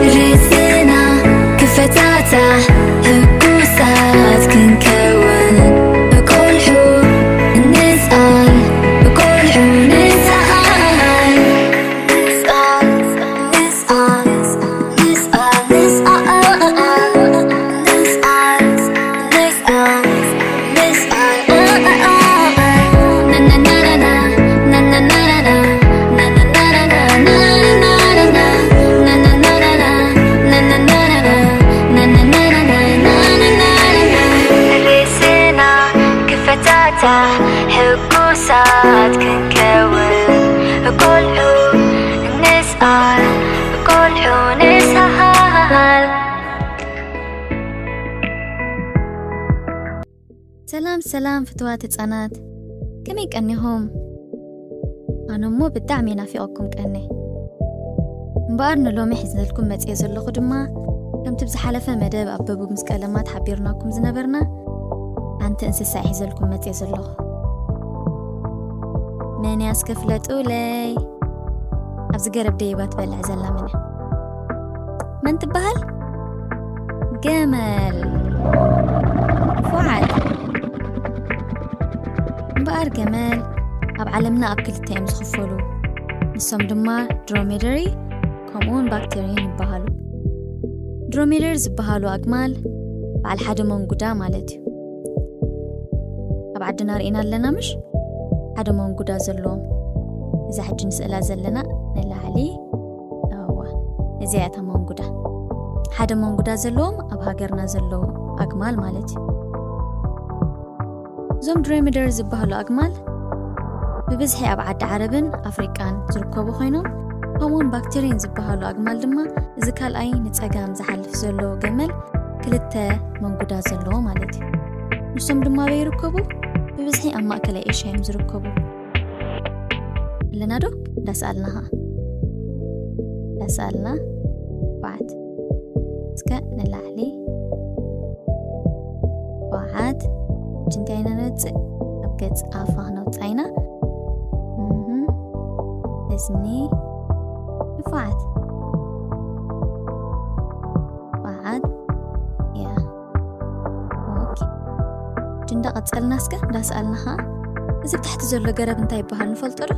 ርእስና ክፈታታሕ ሕጉሳት ክንከውን፣ ቆልዑ ንስኣል፣ ቆልዑ ንስኣል። ርእስና ክፈታታሕ ሕጉሳት ክንከውን፣ ቆልዑ ንስኣል፣ ቆልዑ ንስኣል። ሰላም ሰላም ፍትዋት ህጻናት፣ ከመይ ቀኒኹም? ኣነ እሞ ብጣዕሚ ናፊቐኩም ቀነ። እምበኣር ንሎሚ ሒዘልኩም መጽየ ዘለኹ ድማ፣ ከምቲ ብዝሓለፈ መደብ ኣብ በቡ ምስ ቀለማት ሓቢርናኩም ዝነበርና፣ ሓንቲ እንስሳ ሒዘልኩም መጽየ ዘለኹ። መን እያ እስከ ፍለጡለይ? ኣብዚ ገረብ ደይባ ትበልዕ ዘላ መን እያ? መን ትበሃል? ገመል። ንፉዓት። እምበኣር ገመል ኣብ ዓለምና ኣብ ክልተ እዮም ዝኽፈሉ። ንሶም ድማ ድሮሜደሪ ከምኡውን ባክቴርየን ይበሃሉ። ድሮሜደሪ ዝበሃሉ ኣግማል በዓል ሓደ መንጉዳ ማለት እዩ። ኣብ ዓድና ርኢና ኣለና ምሽ? ሓደ መንጉዳ ዘለዎም። እዛ ሕጂ ንስእላ ዘለና ንላዕሊ፣ እዋ፣ እዚኣ እታ መንጉዳ። ሓደ መንጉዳ ዘለዎም ኣብ ሃገርና ዘለዉ ኣግማል ማለት እዩ። እዞም ድሮሜደሪ ዝበሃሉ ኣግማል ብብዝሒ ኣብ ዓዲ ዓረብን ኣፍሪቃን ዝርከቡ ኮይኖም፣ ከምኡውን ባክቴርየን ዝበሃሉ ኣግማል ድማ፣ እዚ ካልኣይ ንጸጋም ዝሓልፍ ዘሎ ገመል ክልተ መንጉዳ ዘለዎ ማለት እዩ። ንሶም ድማ ኣበይ ይርከቡ? ብብዝሒ ኣብ ማእከላይ ኤሽያ እዮም ዝርከቡ። ኣለና ዶ? እንዳሰኣልና ኸዓ። እንዳሰኣልና። ኳዓት። እስከ ንላዕሊ። ኳዓት። ሕጂ እንታይ ኢና ነውፅእ? ኣብ ገፅ ኣፋ ክነውፅኣ ኢና። እህም። እዝኒ። ንፉዓት። ኳዓት። ያ። ኦኬ። ሕጂ እንዳቐፀልና እስከ እንዳሰኣልና ኸዓ፣ እዚ ብታሕቲ ዘሎ ገረብ እንታይ ይበሃል ንፈልጦ ዶ?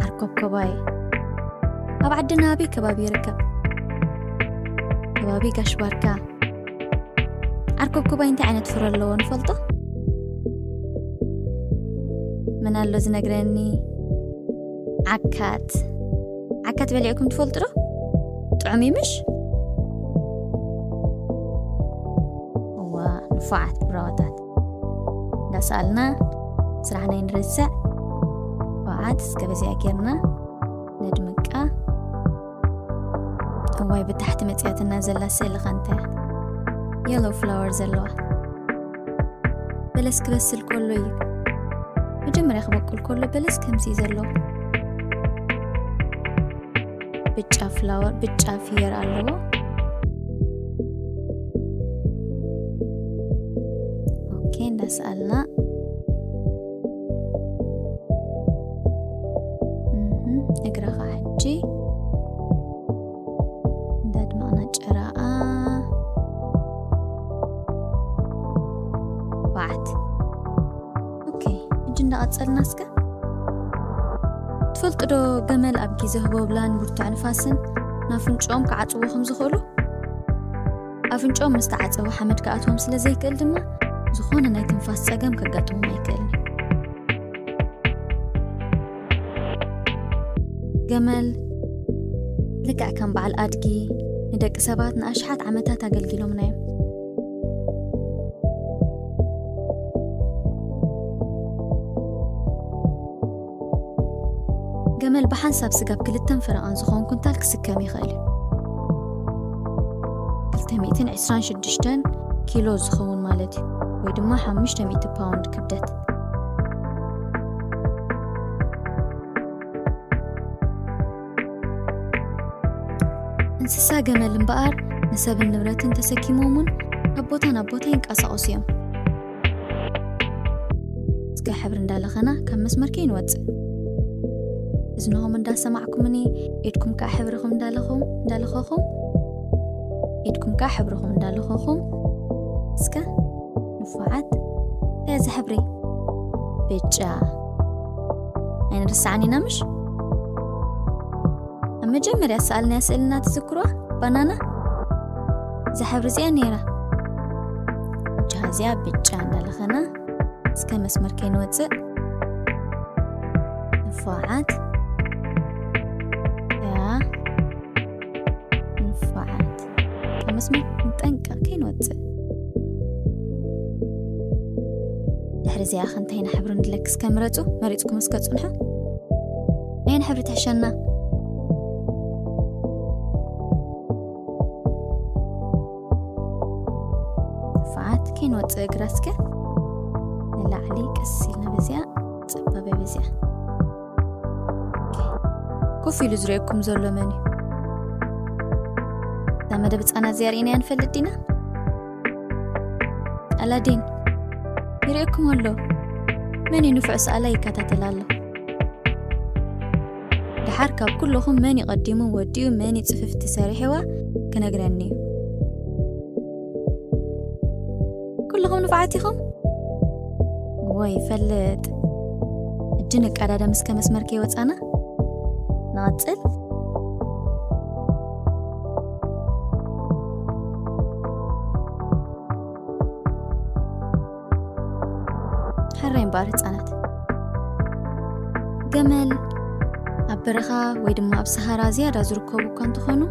ዓርኮብኮባይ። ኣብ ዓድና ኣበይ ከባቢ ይርከብ? ከባቢ ጋሽ ባርካ። ዓርኮብኮባይ እንታይ ዓይነት ፍረ ኣለዎ ንፈልጦ? መን ኣሎ ዝነግረኒ? ዓካት። ዓካት በሊዕኩም ትፈልጡ ዶ? ጥዑም እዩ ምሽ? እዋ፣ ንፉዓት ብራዋታት። እንዳሰኣልና ስራሕና ይንረስዕ። ንፉዓት፣ እስከ በዚኣ ጌርና ነድምቃ። እዋይ፣ ብታሕቲ መጽያትና ዘላ ስእሊ ኸ እንታይ እያ? የሎ ፍላወር ዘለዋ። በለስ ክበስል ከሎ እዩ። መጀመርያ ክበቁል ከሎ በለስ ከምዚ እዩ ዘለዎ። ብጫ ፍላወር፣ ብጫ ፍየር ኣለዎ። ኦኬ፣ እንዳሰኣልና። እህም፣ እግራ ኸዓ ሕጂ እንዳድመቕና ጨራኣ። ኳዓት። ኦኬ፣ ሕጂ እንዳቐጸልና እስከ። ትፈልጡ ዶ ገመል ኣብ ግዜ ህቦብላን ብርቱዕ ንፋስን ናፍንጭኦም ክዓጽዎ ከም ዝኽእሉ? ኣፍንጭኦም ምስ ተዓጸወ ሓመድ ክኣትዎም ስለ ዘይክእል ድማ፣ ዝኾነ ናይ ትንፋስ ጸገም ከጋጥሞም ኣይክእልን እዩ። ገመል ልክዕ ከም በዓል ኣድጊ፣ ንደቂ ሰባት ንኣሽሓት ዓመታት ኣገልጊሎምና እዮም። ገመል ብሓንሳብ ስጋብ ክልተን ፈረቓን ዝኸውን ኩንታል ክስከም ይኽእል እዩ። ክልተ ሚእትን ዕስራን ሽዱሽተን ኪሎ ዝኸውን ማለት እዩ፣ ወይ ድማ ሓሙሽተ ሚእቲ ፓውንድ ክብደት። እንስሳ ገመል እምበኣር ንሰብን ንብረትን ተሰኪሞም እውን ካብ ቦታ ናብ ቦታ ይንቀሳቐሱ እዮም። እስከ ሕብሪ እንዳለኸና ካብ መስመር ከይንወፅእ፣ እዝንኹም እንዳሰማዕኩምኒ፣ ኢድኩም ከዓ ሕብርኹም እንዳለኹም እንዳለኸኹም፣ ኢድኩም ከዓ ሕብርኹም እንዳለኸኹም። እስከ ንፉዓት። እዚ ሕብሪ ብጫ ኣይንርስዓን ኢና ምሽ? ኣብ መጀመርያ ሰኣልናያ ስእልና ትዝክሩዋ? ባናና። እዛ ሕብሪ እዚኣ ነይራ። እጃ እዚኣ ብጫ እንዳለኸና እስከ መስመር ከይንወፅእ። ንፉዓት። ያ። ንፉዓት። ካብ መስመር ክንጠንቀቕ ከይንወፅእ። ድሕሪ እዚኣ ከ እንታይ ኢና ሕብሪ ንድለክ እስከ ምረፁ። መሪፅኩም እስከ ፅንሑ። ኣየን ሕብሪ ትሕሸና? ንፉዓት። ከይንወፅእ እግራ እስከ ንላዕሊ ቀስ ኢልና በዚኣ፣ ፀባበ በዚኣ። ኮፍ ኢሉ ዝርእየኩም ዘሎ መን እዩ? እዛ መደብ ህፃናት እዚኣ ርኢናያ ንፈልጥ ዲና? ኣላዲን፣ ይርእየኩም ኣሎ። መን እዩ ንፉዕ ሰኣላይ ይከታተል ኣሎ? ደሓር ካብ ኩለኹም መን እዩ ቀዲሙ ወዲኡ፣ መን እዩ ጽፍፍቲ ሰሪሕዋ ክነግረኒ እዩ። ኩልኹም ንፉዓት ኢኹም? እወ ይፈልጥ። እጂ ንቀዳደም እስከ መስመር ከይወጻና። ንቐጽል። ሕራይ እምበኣር ህጻናት። ገመል ኣብ በረኻ ወይ ድማ ኣብ ሰሃራ ዝያዳ ዝርከቡ እኳ እንተኾኑ፣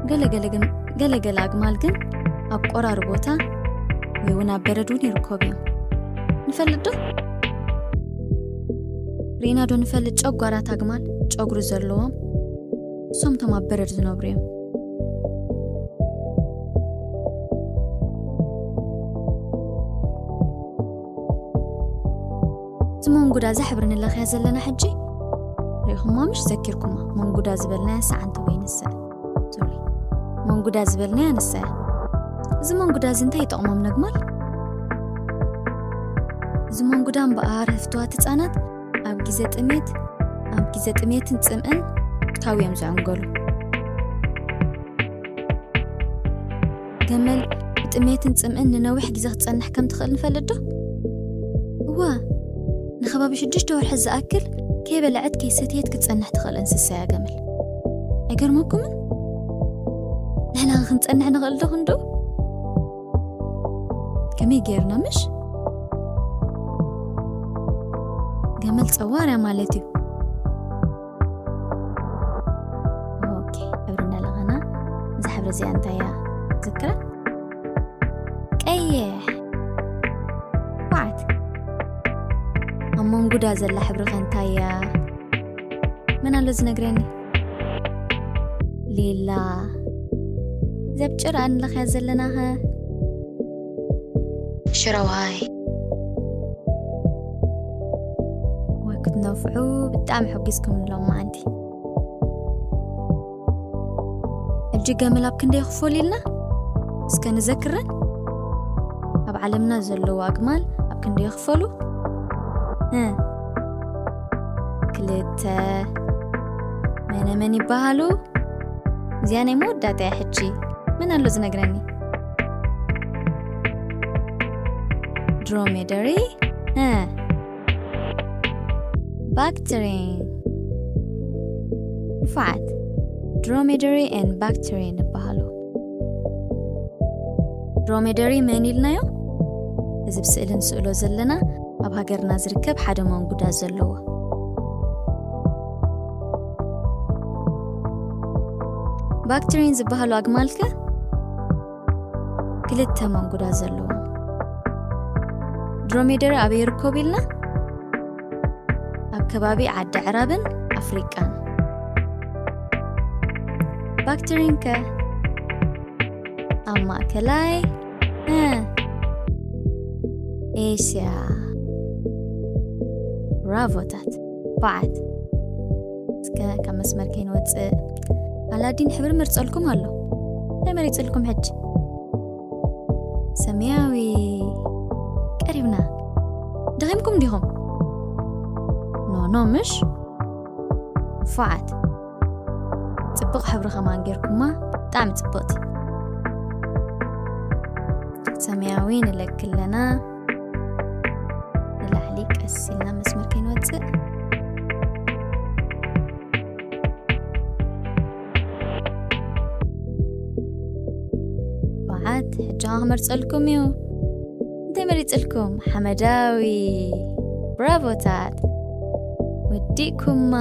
ገለ ገለ ገም-፣ ገለ ገለ ኣግማል ግን ኣብ ቆራሪ ቦታ ወይ እውን ኣብ በረድ እውን ይርከቡ እዮም። ንፈልጥ ዶ? ርኢና ዶ ንፈልጥ ጨጓራት ኣግማል ጨጉሪ ዘለዎም? እሶም እቶም ኣብ በረድ ዝነብሩ እዮም። እዚ መንጉዳ እዛ ሕብሪ ንለኽያ ዘለና ሕጂ ርኢኹማ ምሽ? ዘኪርኩማ መንጉዳ ዝበልናያ ሰዓንቲ ወይ ንሳ። ሶሪ፣ መንጉዳ ዝበልናያ ንሳ እያ። እዚ መንጉዳ እዚ እንታይ ይጠቕሞም ነግማል? እዚ መንጉዳ እምበኣር ህፍትዋት ህፃናት ኣብ ግዜ ጥሜት፣ ኣብ ግዜ ጥሜትን ጽምእን ካብ እዮም ዝዕንገሉ። ገመል ብጥሜትን ጽምእን ንነዊሕ ግዜ ክትጸንሕ ከም ትኽእል ንፈልጥ ዶ? እወ፣ ንኸባቢ ሽዱሽተ ወርሒ ዝኣክል ከይበልዐት ከይሰትየት ክትጸንሕ ትኽእል እንስሳ እያ ገመል። ኣይገርመኩምን? ንሕና ኸ ክንጸንሕ ንኽእል ዶ ክንድኡ? ከመይ ጌርና ምሽ? ገመል ጸዋር እያ ማለት እዩ። ኦኬ፣ ሕብሪ እናለኸና፣ እዛ ሕብሪ እዚኣ እንታይ እያ? ዝክራ? ቀይሕ። ኳዓት። ኣብ መንጉዳ ዘላ ሕብሪ ከ እንታይ እያ? መን ኣሎ ዝነግረኒ? ሊላ። እዛ ብጭራ እንለኽያ ዘለናኸ? ሽረዋይ። ወይ ክትነፍዑ ብጣዕሚ ሕጒስኩም ሎም መዓንቲ። ሕጂ ገመል ኣብ ክንደይ ይኽፈሉ ኢልና? እስከ ንዘክረን። ኣብ ዓለምና ዘለዉ ኣግማል ኣብ ክንደይ ይኽፈሉ? እ፣ ክልተ። መነ መን ይበሃሉ? እዚኣ ናይ መወዳእታ እያ ሕጂ። መን ኣሎ ዝነግረኒ? ድሮሜደሪ? እ፣ ባክትሪን። ንፉዓት። ድሮሜደሪ ኤን ባክትሪን ይበሃሉ። ድሮሜደሪ መን ኢልናዮ? እዚ ብስእሊ ንስእሎ ዘለና ኣብ ሃገርና ዝርከብ ሓደ መንጉዳ ዘለዎ። ባክትሪን ዝበሃሉ ኣግማልከ ክልተ መንጉዳ ዘለዎም። ድሮሜደሪ ኣበይ ይርከቡ ኢልና? ኣብ ከባቢ ዓዲ ዕራብን ኣፍሪቃን። ባክትሪንከ ኣብ ማእከላይ፣ እ፣ ኤስያ። ብራቮታት። በዓት። እስከ ካብ መስመር ከይንወፅእ። ኣላዲን ሕብሪ መርፀልኩም ኣሎ። እንታይ መሪፅልኩም ሕጂ? ዲኹም? ኖ ኖ፣ ምሽ ንፉዓት። ጽቡቕ ሕብሪ ከማን ጌርኩማ፣ ብጣዕሚ ጽቡቕቲ። ሰማያዊ ንለኪ ኣለና። ንላዕሊ ቀስ ኢልና መስመር ከይንወጽእ። ንፉዓት፣ ሕጂ ከኣ ክመርጸልኩም እዩ። እንታይ መሪጽልኩም? ሓመዳዊ። ብራቮታት። ወዲእኩማ።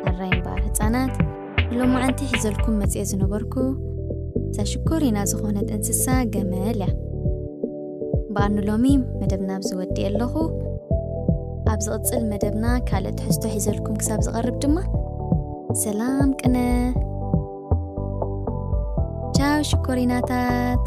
ሕራይ እምበኣር ህጻናት፣ ንሎማዓንቲ ሒዘልኩም መጽየ ዝነበርኩ እታ ሽኮሪና ዝኾነት እንስሳ ገመል እያ። እምበኣር ንሎሚ መደብና ኣብዚ ወዲኤ ኣለኹ። ኣብ ዝቕጽል መደብና ካልእ ትሕዝቶ ሒዘልኩም ክሳብ ዝቐርብ ድማ ሰላም ቅነ። ቻው ሽኮሪናታት።